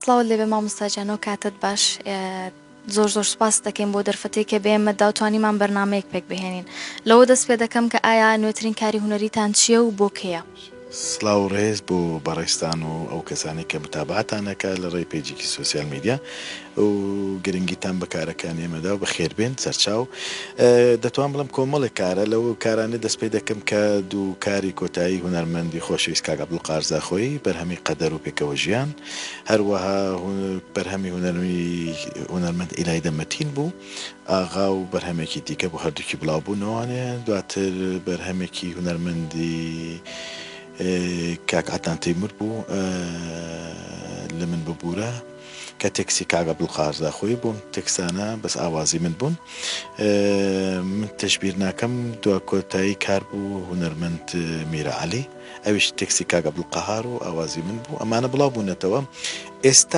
سڵاوت لێبێ مامۆستا گیان ئەو کاتەت باش زۆر زۆر سوپاست دەکەین بۆ دەرفەتێک کە بێمە دا و توانیمان بەرنامەیەک پێک بهێنین لەوە دەست پێ دەکەم کە ئایا نوێترین کاری هونەریتان چییە و بۆ کێیە؟ سڵاو و ڕێز بۆ بەڕێزتان و ئەو کەسانەی کە متابەعەتان ئەکا لە ڕێی page ێکی social media و گرنگیتان بە کارەکانی ئێمە دا و بەخێربێن سەرچاو دەتوان بڵێم کۆمەڵێک کارە لەو کارانە دەست پێ دەکەم کە دوو کاری کۆتایی هونەرمەندی خۆشەویست کاک عەبدولقاهر زاخۆیی بەرهەمی قەدەر و پێکەوە ژیان هەروەها بەرهەمی هونەری هونەرمەند ئیلایدە مەتین بوو ئاغا و بەرهەمێکی دیکە بوو هەردووکی بڵاو بوونەوانێ دواتر بەرهەمێکی هونەرمەندی کاک عەدنان تەیمور بوو لە من ببوورە کە تێکسی کاک عەبدولقاهر زاخۆیی بووم تێکسانە بەس ئاوازی من بوون من تەشبیر ناکەم دوا کۆتایی کار بوو هونەرمەند میرە عەلی ئەویش تێکسی کاک عەبدولقەهار و ئاوازی من بوو ئەمانە بڵاو بوونەتەوە ئێستا.